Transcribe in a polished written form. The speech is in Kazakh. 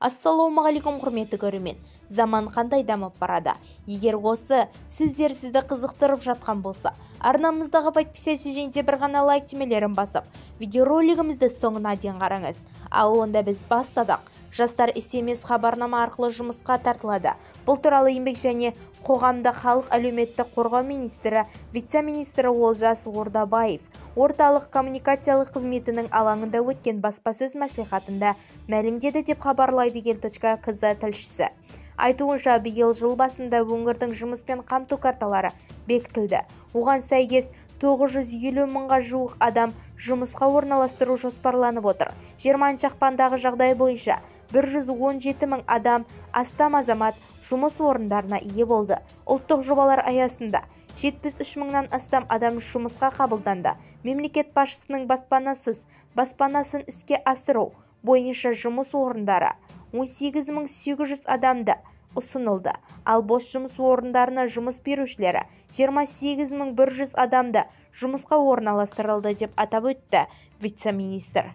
Ассалаумағалейкум, құрметті көрермен! Заман қандай дамып барады? Егер осы сөздер сізді қызықтырып жатқан болса, арнамыздағы подписаться және бір ғана лайк түймелерін басып, видеоролигімізді соңына дейін қараңыз. Ал онда біз бастадық. Жастар SMS хабарлама арқылы жұмысқа тартылады. Бұл туралы Еңбек және қоғамды халық әлеуметтік қорғау министрі, вице-министрі Олжас Ордабаев орталық коммуникациялық қызметінің алаңында өткен баспасөз мәслихатында мәлімдеді, деп хабарлайды ел.кз тілшісі. Айтуынша, биыл жыл басында өңірдің жұмыспен қамту карталары бекітілді. Оған сәйкес 950 мыңға жуық адам жұмысқа орналастыру жоспарланып отыр. 20 ақпандағы жағдай бойынша 117 мың адам астам азамат жұмыс орындарына ие болды. Ұлттық жобалар аясында 73 мыңнан астам адам жұмысқа қабылданды. Мемлекет басшысының баспанасыз баспанасын іске асыру бойынша жұмыс орындары 18 800 адамды ұсынылды. Ал бос жұмыс орындарына жұмыс берушілері 28 100 адамды жұмысқа орналастырылды, деп атап өтті вице-министр.